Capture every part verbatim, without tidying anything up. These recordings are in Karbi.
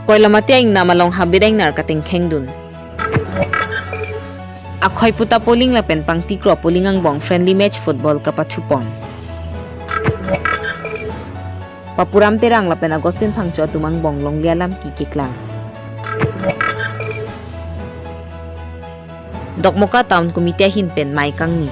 Koilamati Ingnam along habit ingnar katengkheng dun. Akhoi Puta Poling lapen Pangtikro Poling angbong friendly match football kapathu pon. Papuram Terang lapen Augustine Phangcho atum angbong longle alam kikiklang. Dokmoka Town Committee ahin pen mei kangni.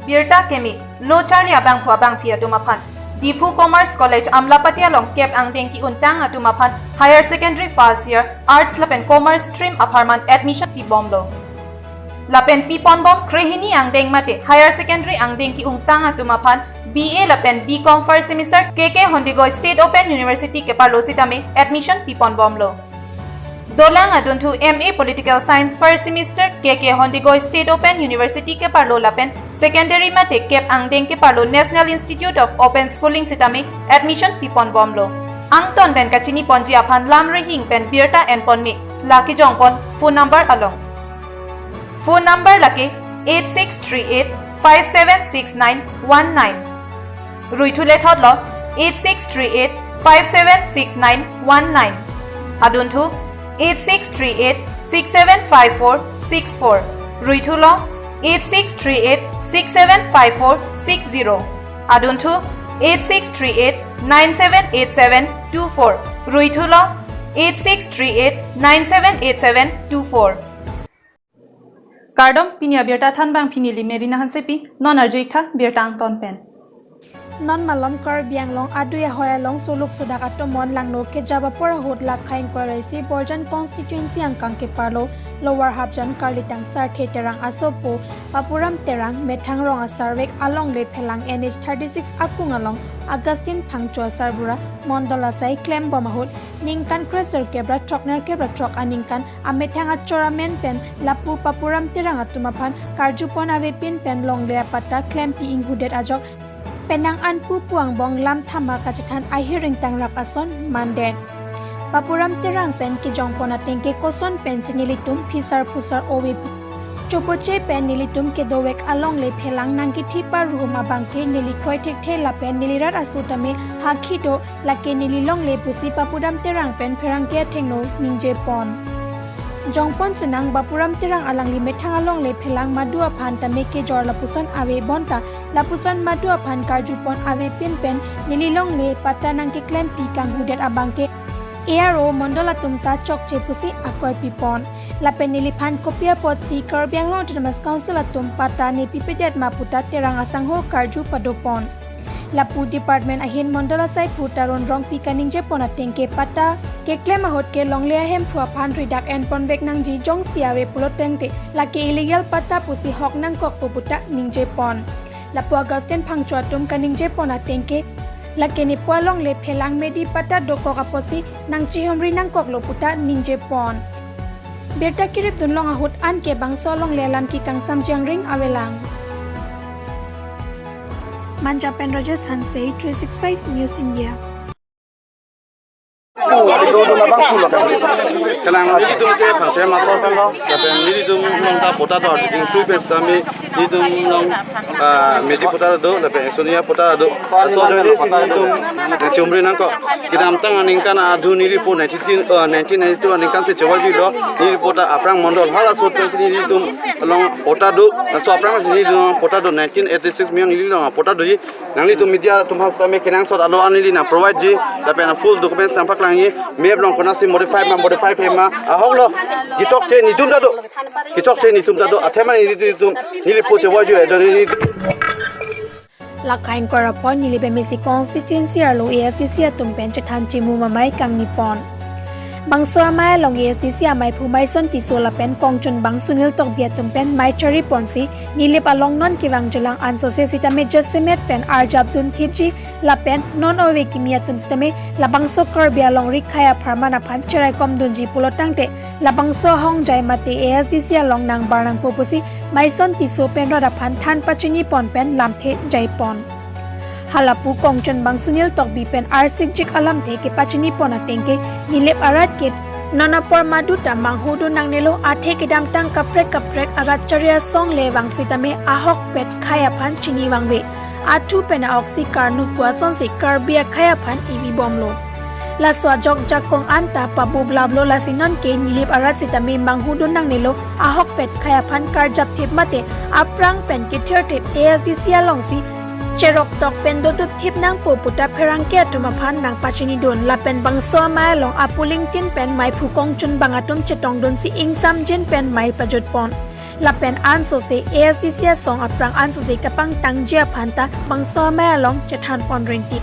Birta keme, lo charli abangphu abangphi atum aphan. Diphu Commerce College Amlapati along kep angdeng ki-untang atum aphan Higher Secondary first year Arts lapen Commerce stream apharman admission pibomlo. Lapen piponbom krehini angdeng mate Higher Secondary angdeng ki-untang atum aphan B A lapen B Com first semester K K Hondigoy State Open University keparlo sitame admission piponbomlo. Dolang adunthu M A Political Science first semester K K Hondigoy State Open University keparlo lapen secondary mate kep angdeng keparlo National Institute of Open Schooling sitame admission piponbomlo. Angton pen kachiniponji aphan lam rihing pen birta enpon me, lake jongpon phone number along. Phone number lake eight six three eight five seven six nine one nine. Ruithu lethotlo eight six three eight five seven six nine one nine. Adunthu eight six three eight six seven five four six four. Ruithulo eight six three eight six seven five four six zero. Adunthu eight six three eight nine seven eight seven two four. Ruithulo eight six three eight nine seven eight seven two four. Kardom, pini abirta thanbang pini li Merina Hansepi, non arju-ik tha birta angton pen. Non malom Karbi Anglong adui ahoi along suluk sudak atomon langno kejap apor ahut lake ingkoi ra isi Borjan constituency angkang keparlo Lower Hapjan Karlitang Sarthe Terang asopo Papuram Terang methang rong asarvek alongle phelang N H thirty-six akung along Augustine Phangcho asarbura mondol asai klembom ahut ningkan kre-sirkep ra throknerkep ra throk aningkan amethang achor amen pen lapu Papuram Terang atum aphan karjupon avepin pen longle apatta klempi inghudet ajok penang anpu pu angbong lam thama kachethan ahir ingtangrak ason mandet. Papuram Terang pen kejongpon atengke koson pensi nelitum phisar phusar ove pu chopoche pen nelitum kedovek alongle phelang nangkethi parhum abangke neli kroi thekthe lapen neli rat aso tame hakhi do, lake neli longle pusi Papuram Terang pen pherangke athengno ningjepon. Jongpon sinang Papuram Terang alangli methang alongle phelang madu aphan tame kejor lapuson ave bonta lapuson madu aphan karjupon avepin pen neli longle patta nangkeklempi kanghudet abangke A R O mondol atum ta chokche pusi akoi pipon. Lapen neliphan kopi apotsi Karbi Anglong Autonomous Council atum patta nepipedet ma puta Terang asangho karju padopon. Lapu department ahin mondol asaiphu Tarun Rongpi kaningjepon atengke patta keklem ahut ke longle ahemphu aphan ridak enponvek nangji jongsi ave pulo tangte lake illegal patta pusi hok nangkokpo puta ningjepon. Lapu Augustine Phangcho atum kaningjepon atengke lake nepu alongle phelang medi patta dokok apotsi nangchihumri nangkoklo puta ningjepon. Birta kirip dunlong ahut anke bangso alongle alam kekangsam jangring avelang. Manja pen Rajesh Hanse, three six five News India. Oh, itu tuh abang pulo kan. Kelang aji tum ke Phangcho masuk kan lo. Lapen nelitum long ta patta do, di tum pes tame nelitum long, ah, medi patta do, lapen Estonia patta do. So jadi si nelitum, eh, chumri nangkok. Kedamtang aningkan adun neli po nineteen, eh, nineteen ninety-two aningkan si chewajilo. Neli patta aphrang mondol halaso pen si nelitum long patta do. So aphrang si nelitum long patta do, nineteen eighty-six mi neli long patta doji. Nanglitum media atum aphan sitame kenangsot alo an neli nangprovide ji, lapen full documents nangpaklangji, map along konatsi modify ma, modify he ma, ahoklo, kechokche netum ta do, kechokche netum ta do, athema nelitum, neli po chewajilo, ejon neli. Lake ingkoi ra pon neli Bemesi constituency arlo A S D C atum pen chethan chimu mamai kangnipon. Bangso amei along A S D C ameiphu Maison Tisso lapen kongchunbang Sunil Tokbi atum pen mei chariponsi Nilip along non kevangjilang ansose sitame jasemet pen arjap dunthipji lapen non ove kimi atum sitame labangso Karbi alongri khei apharman aphan cheraikom dunji pulo tangte labangso ahongjai mate A S D C along nangbar nangpo pusi Maison Tisso pen rat aphan than pachinipon pen lamthe jaipon. Halapu kongchunbang Sunil Tokbi pen arsikjik alamthe kepachinipon atengke Nilip arat ke non apor madu ta manghudun nangnelo, athe kedamtang kaprek kaprek arat chari asong le vang sitame ahokpet khei aphan chini vangve. Athu pen a-oksi karnu pu asonsi Karbi akhei aphan ivibomlo. Laso ajok jakong anta pabublaplo, lasi nonke Nilip arat sitame manghudun nangnelo, ahokpet khei aphan karjapthip mate aphrang pen kethirthip A S D C alongsi cheroktok pen dodupthip nangpo puta pherangke atum aphan nangpachinidun. Lapen bangso amei along apoling tin pen meiphu kongchunbang atum chetongdunsi ingsamjin pen mei pajutpon. Lapen ansose A S D C asong aphrang ansose kapangtangji aphanta bangso amei along chethanpon rinti.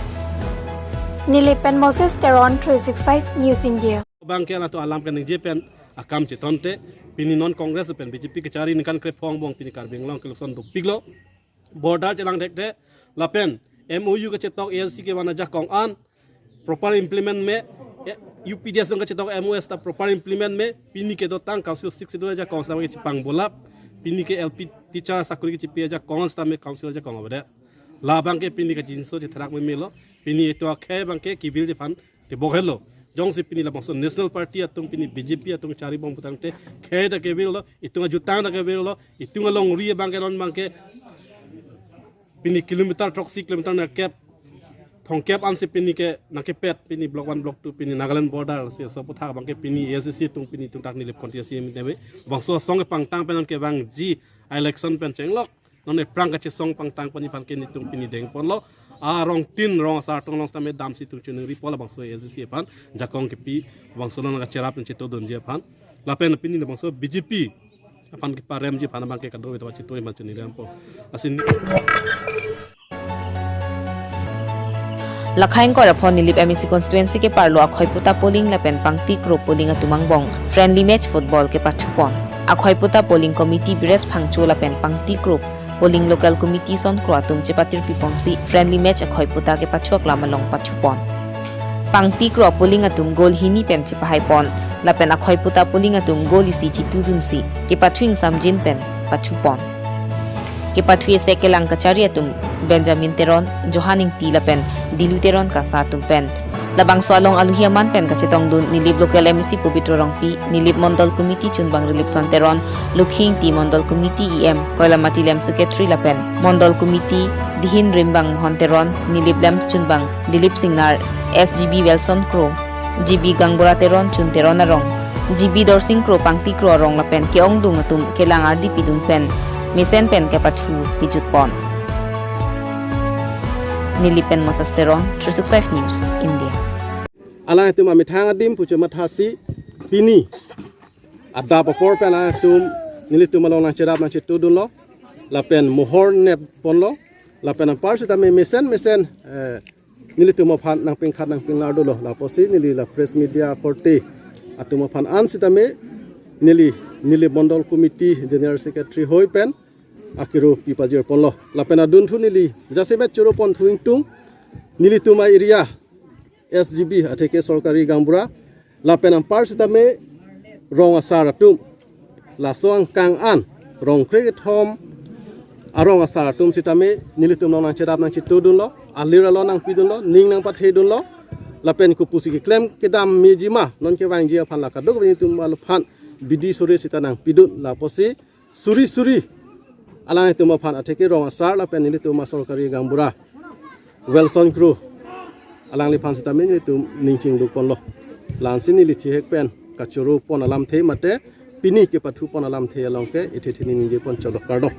Nilip pen Moses Teron, three six five News India. Abangke latum alam kaningje pen akam chetonte, pini non Congress pen B J P kachari ningkan krephongo angbong pini Karbi Anglong ke-election dopiklo. Border chelang thekthe, lapen M O U kachetok A S D C kevan ajakong an proper implement me, eh, U P D S along kachetok M O S ta proper implement me, pini kedotang Council Six Schedule ajakong sitame kechepangbolap, pini ke L P teacher sakori kechepi ajakong sitame Council ajakong avedet. Labangke pini kachinso chetherak memelo, pini itum akhei abangke kivil aphan tebok helo. Jongsi pini labangso National Party atum pini B J P atum charibom putangte khei ta kevirlo, itum ajutang ta kevirlo, itum alongri abangke non abangke pini kilometer throksi kilometer nerkep thomkep ansi pini ke nangkepet pini Block One, Block Two, pini Nagaland border si aso aputhak abangke pini A S D C atum pini itum dak Nilip constituency em tebe bangso asong kepangtang pen non kevangji election pen chenglok non ephrang kachesong pangtang pon aphan ke nelitum pini dengponlo. Arong tin rong asar atum along sitame damsi itum chuningripo, labangso A S D C aphan jakong kepi, bangso along kacherap pen chetodunji aphan. Lapen pini labangso B J P aphan keparemji aphan abangke kadokave ta chetoi aphan chuningri dampo. Lasi Lakhai ingkoi ra pho Nilip M A C constituency keparlo akhoi puta polling lapen pangti kro polling atum angbong friendly match football kepathuponlo. Akhoi puta polling committee Bires Phangcho lapen pangti kro polling local committee son kro atum chepatirpiponsi friendly match akhoi puta kepathu aklam along pathupon. Pangti kro polling atum goal hini pen chepahaipon lapen akhoi puta polling atum goal isi chitudunsi kepathu ingsamjin pen pathupon. Kepathu isi kelang kachari atum Benjamin Teron, Johan Ingti lapen Dilu Teron kasa atum pen. Labangso along aluhi aman pen kachetongdun Nilip local M A C Pobitro Rongpi, Nilip Mondol Committee chunbang Rilipson Teron, Lukhi Ingti, Mondol Committee E M Koilamati Lamps Secretary lapen Mondol Committee Dihin Rimbang Mohon Teron, Nilip Lamps chunbang Dilip Singnar, S G B Wilson Kro, G B Gangbura Teron, Chun Teron arong, G B Dorsing Kro, pangti kro arong lapen ke-ongdung atum kelang ardi pidun pen mesen pen kepathu pijutpon. Nilip pen Moses Teron, three six five News India. Alangtum amethang adim puche mathasi pini adap apor pen alangtum nelitum along nangcherap nangchetudunlo lapen mohor nepponlo lapen anpar sitame mesen mesen, eh, nelitum aphan nangpingkhat nangpinglar dolo. Lapusi neli la press media korte atum aphan an sitame neli, Nilip Mondol Committee General Secretary hoi pen akiro pipajirponlo. Lapen adunthu neli jasemet choro ponthu ingtung nelitum a-area S G B atheke sorkari gaonbura lapen anpar sitame rong asar atum, laso angkang an rong krekethom arong asar atum sitame nelitum along nangcherap nangchetudunlo, alir alo nangpidunlo, ning nangpathedunlo, lapen kopusi keklem kedam mejima non kevangji aphan la kadokave nelitum aphan bidi sore sita nangpidun. Lapusi suri suri alangtum aphan atheke rong asar lapen nelitum asorkari gaonbura Wilson Kro alangliphan sitame nelitum ning chingdukponlo. La-ansi neli thihek pen kachoro pon alamthe mate pini kepathu pon alamthe along ke ithe thini ningjepon cholo, kardom.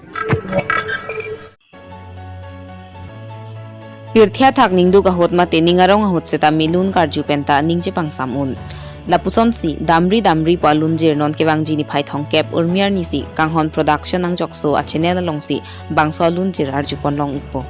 Pirthe athak ningduk ahut mate ning arong ahut sitame lun karju penta ning chepangsam un. Lapusonsi Damri Damri pu alunjir non kevangji niphai thomkep Urmi arnisi Kanghon Production angjokso a-channel alongsi bangso alunjir arjupon long-ikpo.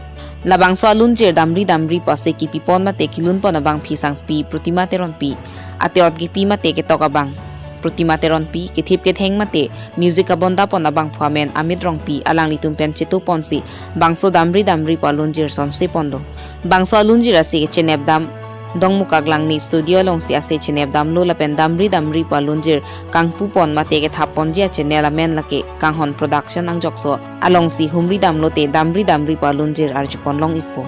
Labangso alunjir Damri Damri pu ase kipipon mate kilunpon abangpi sangpi Protima Teronpi, ate-ot kipi mate ketok abang Protima Teronpi, kethip ketheng mate music kabondapon abangphu amen Amit Rongpi, alanglitum pen chetoponsi bangso Damri Damri pu alunjir sonseponlo. Bangso alunjir ase kechenep dam Dongmukak Langni studio alongsi ase chenep damlo lapen Damri Damri pu alunjir kangpupon mate kethapponji a-channel amen lake Kanghon Production angjokso alongsi humri damlote Damri Damri pu alunjir arjupon long-ikpo.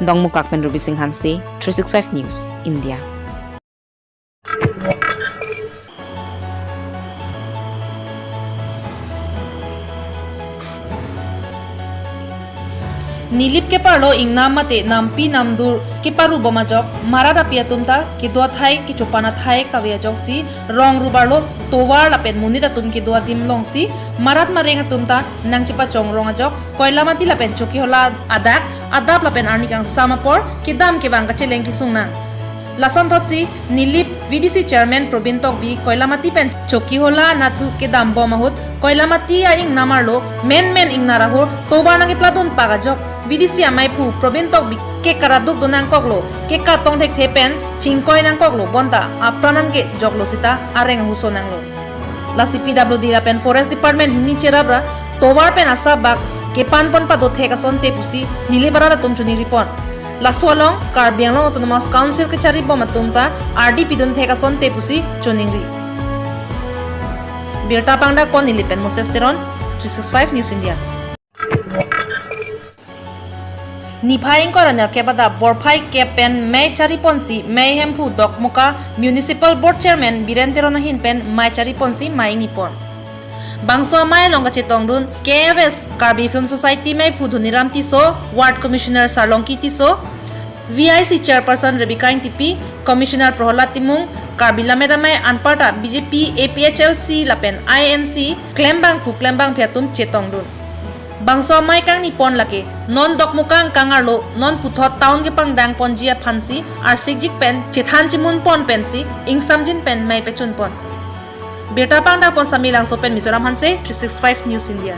Dongmukak pen Ruby Singh Hanse, three six five News India. Nilip keparlo ingnam mate nampi namdur keparu bom ajok, marat api atum ta kedo athai kechopan athai kave ajoksi rong rubarlo tovar lapen monit atum kedo adim longsi marat mareng atum ta nangchepachong rong ajok Koilamati lapen Chokihola adak adap lapen arni kangsam apor kedam kevang kacheleng kesung nang. Lasonthotsi Nilip V D C Chairman Probin Tokbi Koilamati pen Chokihola nathu kedam bom ahut Koilamati a-ingnam arlo menmen ingnar ahur tovar nangkepladun pak ajok V D C amaiphu Probin Tokbi kekara dukdun nangkoklo, kekatong thekthe pen chingkoi nangkoklo, bonta apran an kejoklo sita areng ahuso nanglo. Lasi P W D lapen Forest Department hini cherapra tovar pen asabak kepanpon pado thek asonte pusi Nilip arat atum choningripon. Laso along Karbi Anglong Autonomous Council kechari bom atum ta ardi pidun thek asonte pusi choningri. Birta pangdakpon Nilip pen Moses Teron, three six five News India. Niphai ingkoi ra nerkep adap borphai kep pen mei chariponsi mei hemphu Dokmoka Municipal Board Chairman Biren Teron ahin pen mei chariponsi mei ingnipon. Bangso amei along kachetongdun K F S Karbi Film Society meiphu Dhoniram Tisso, Ward Commissioner Sarlongki Tisso, V I C Chairperson Rebecca Ingtipi, Commissioner Prohlad Timung, Karbi Lammet Amei anparta B J P, A P H L C lapen I N C klembangphu klembangphi atum chetongdun. Bangso amei kangnipon lake non Dokmoka angkang arlo non puthot town kepangdangponji aphansi arsikjik pen chethan chimunpon pensi ingsamjin pen mei pechunpon. Birta pangdakpon Sami Langso pen Mizoram Hanse, three six five News India.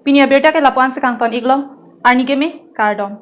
Pini abirta ke lapu-an si kangton iklo, arni keme, kardom.